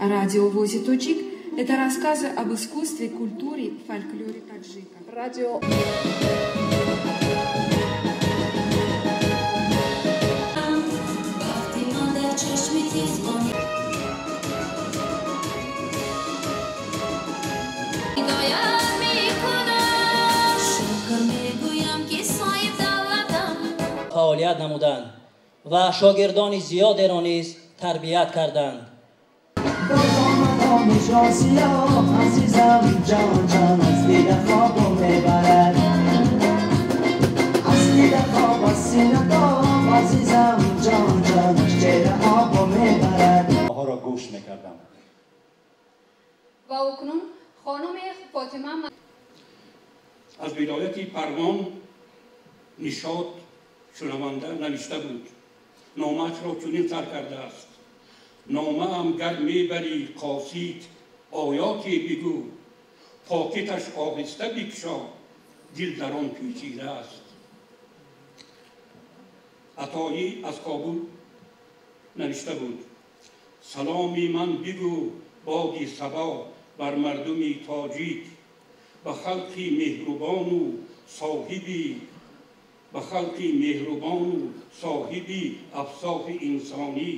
Радио Овози Тоҷик – это рассказы об искусстве, культуре, фольклоре таджиков. Радио. Фаъолият намуданд ва шогирдони зиёдеро низ тарбият карданд. Онҳоро гӯш мекардам. Ва акнун хонум Фотима аз вилояти Парвон Нишот шунаванда навишта буд. Номаашро чунин сар кардааст: номаам гар мебарӣ қосид, оёте бигӯ, покиташ оҳиста бикшо, дил дар он печида аст. Атоӣ аз Кобул навишта буд: саломи ман бигӯ боди сабо бар мардуми тоҷик, ба халқи меҳрубону соҳиби ба халқи меҳрубону соҳиби афсофи инсонӣ.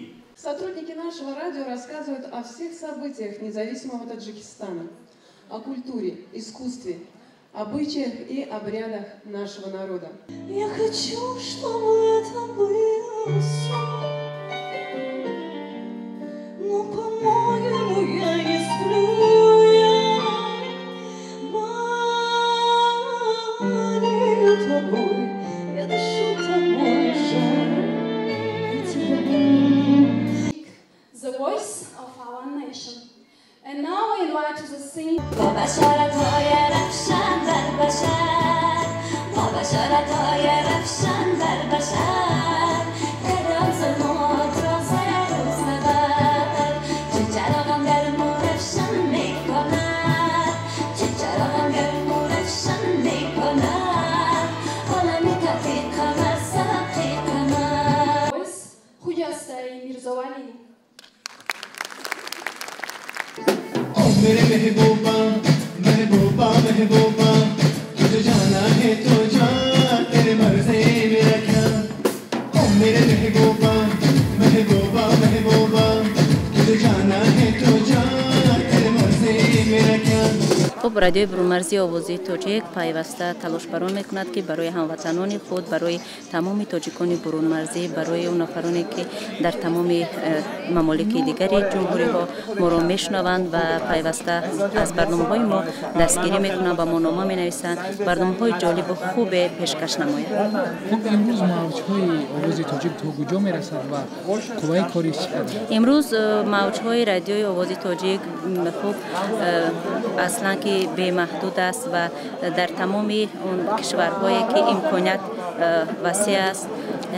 Сотрудники нашего радио рассказывают о всех событиях независимого Таджикистана, о культуре, искусстве, обычаях и обрядах нашего народа. Я хочу, чтобы это был сон, но, по-моему, я не сплю, я болею тобой, я дышу тобой, жаль тебя. The voice of our nation. And now I invite to the scene. با بشارت‌های رفشن بر بشر، با بشارت‌های رفشن بر بشر، کدام ظلمات را سر روز نبر، چه چراغم گرم و روشن می‌کند، چه چراغم گرم و روشن می‌کند، عالم تفیقم از حقیقم. Voice Хуҷаста Мирзовали. मेरे महबूबा महबूबा महबूबा, तुझे जाना है तो जा, तेरे मर्ज़े मेरा क्या। ओ मेरे महबूबा महबूबा महबूबा, तुझे जाना है तो जा, तेरे मर्ज़े मेरा क्या। Хуб, радиои Бурунмарзии Овози Тоҷик пайваста талошбарон мекунад, ки барои ҳамватанони худ, барои тамоми тоҷикони бурунмарзӣ, барои он нафароне, ки дар тамоми мамолики дигари ҷумҳуриҳо моро мешунаванд ва пайваста аз барномаҳои мо дастгирӣ мекунанд, ба мо нома менависанд, барномаҳои ҷолибу хубе пешкаш намояд. Хуб, имрӯз мавҷҳои Овози Тоҷик то куҷо мерасад ва қувваи кори чӣ қадар? Имрӯз мавҷҳои радиои Овози Тоҷик хуб аслан ки бемаҳдуд аст ва дар тамоми он кишварҳое ки имконият васеъ аст,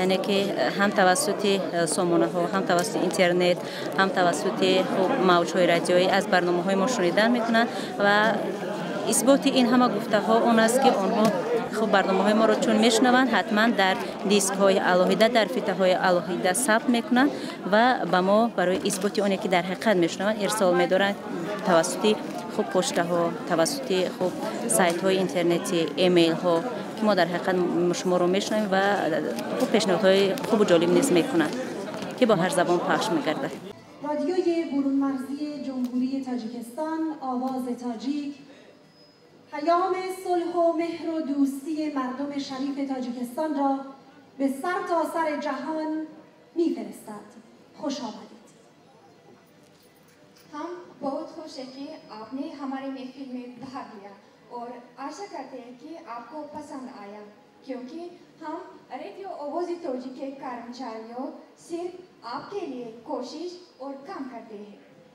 яъне ки ҳам тавассути сомонаҳо, ҳам тавассути интернет, ҳам тавассути хуб мавҷҳои радиоӣ аз барномаҳои мо шунидан мекунанд ва исботи ин ҳама гуфтаҳо он аст, ки онҳо хуб барномаҳои моро чун мешунаванд, ҳатман дар дискҳои алоҳида, дар фитаҳои алоҳида сабт мекунанд ва ба мо барои исботи оне ки дар ҳақиқат мешунаванд ирсол медоранд тавассути хуб почтаҳо, тавассути хуб сайтҳои интернетӣ, эмейлҳо, ки мо дар ҳақиқат шуморо мешунавем ва хуб пешниҳодҳои хубу ҷолиб низ мекунанд, ки бо ҳар забон пахш мегардад. رادیوی برونمرزی جمهوری تاجیکستان آواز تاجیک پیام صلح و مهر و دوستی مردم شریف تاجیکستان را به سر تا سر جهان میفرستد. خوش آمدید. हम बहुत खुश हैं कि आपने हमारे महफिल में भाग लिया और आशा करते हैं कि आपको पसंद आया, क्योंकि हम रेडियो ओवोज़ी तोजी के कर्मचारियों सिर्फ आपके लिए कोशिश और काम करते हैं।